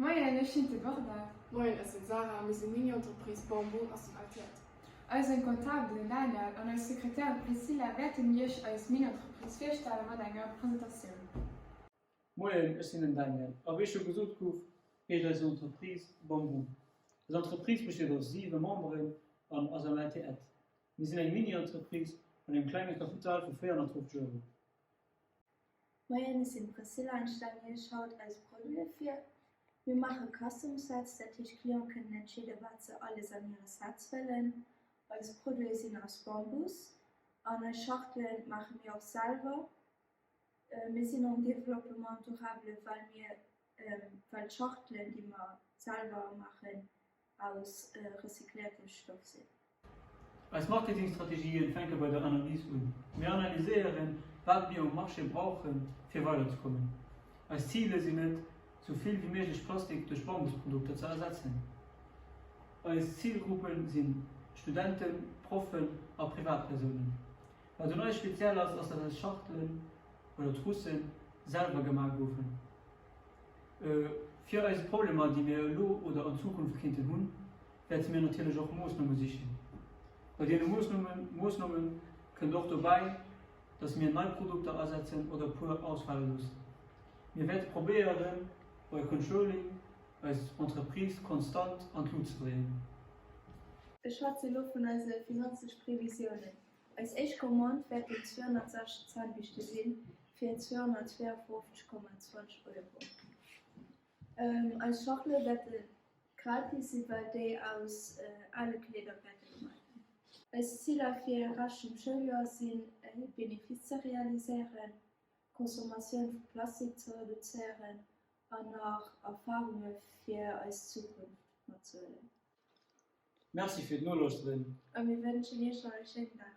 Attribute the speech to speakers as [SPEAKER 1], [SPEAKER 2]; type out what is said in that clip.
[SPEAKER 1] Moien, ech sinn d'Deborda.
[SPEAKER 2] Moien, ech sinn d'Sarah a mir sinn d'Mini-Entreprise Bamboo aus dem LTEtt.
[SPEAKER 1] Eisen Comptabel, den Daniel, an eis Sekretär, d'Priscilla, wäerten Iech eis Mini-Entreprise virstelle mat enger Presentatioun.
[SPEAKER 3] Moien, ech sinn den Daniel a wéi scho gesot gouf, heescht eis Entreprise Bamboo. Eis Entreprise besteet aus 7 Memberen an ass am LTEtt. Mir sinn eng Mini-Entreprise mat engem klenge Kapital vu 450 Euro.
[SPEAKER 4] Moien, ech sinn d'Priscilla an stellen iech haut eis Produite vir. Mir maache Custom Sets, dat heescht d'Clienten kënnen entscheeden, wat se alles an hire Sets wëllen. Eis Produite sinn aus Bambus an eis Schachtele maache mir och selwer. Mir sinn en Développement durable, well mir well d'Schachtelen, déi mer selwer maachen, aus recycléiertem Stoff sinn.
[SPEAKER 3] Eis Marketingstrategien fänke bei der Analys un. Mir analyséieren, wat mir um Marché brauchen, fir weiderzekommen. Eis Zile sinn et, sou vill wéi méiglech Plastik duerch Bambusprodukter ze ersetzen. Eis Zilgruppe sinn Studenten, Proffen a Privatpersounen. Wat un eis speziell ass, ass dat eis Schachtelen oder Troussen selwer gemaach goufen. Fir eise Problemer, déi mir elo oder an Zukunft kéinten hunn, wäerte mir natierlech och Moossname sichen. Bei deene Moossname kënnt och dobäi, dass mir nei Produkter asetzen oder puer ausfale loossen. Mir wäerte probéieren, bei Controlling eis Entreprise konstant an d'Lut ze dréien.
[SPEAKER 4] Ech schwätze elo vun eise finanzlech Previsiounen. Eis éischt Commande wäerten 260 Zahnbüschte sinn, fir 252,20 Euro. Eis Schachtele wäerte gratis sinn, well déi aus ale Kleeder wäerte gemaach ginn. Eis Ziler fir Rescht vum Schouljoer sinn, e Benefice ze realiséieren, d'Consommatioun vu Plastik ze reduzéieren an nach Erfarunge fir eis Zukunft matzehuelen.
[SPEAKER 3] Merci fir d'Nolauschteren.
[SPEAKER 4] A mir wënschen Iech nach e schéinen Dag.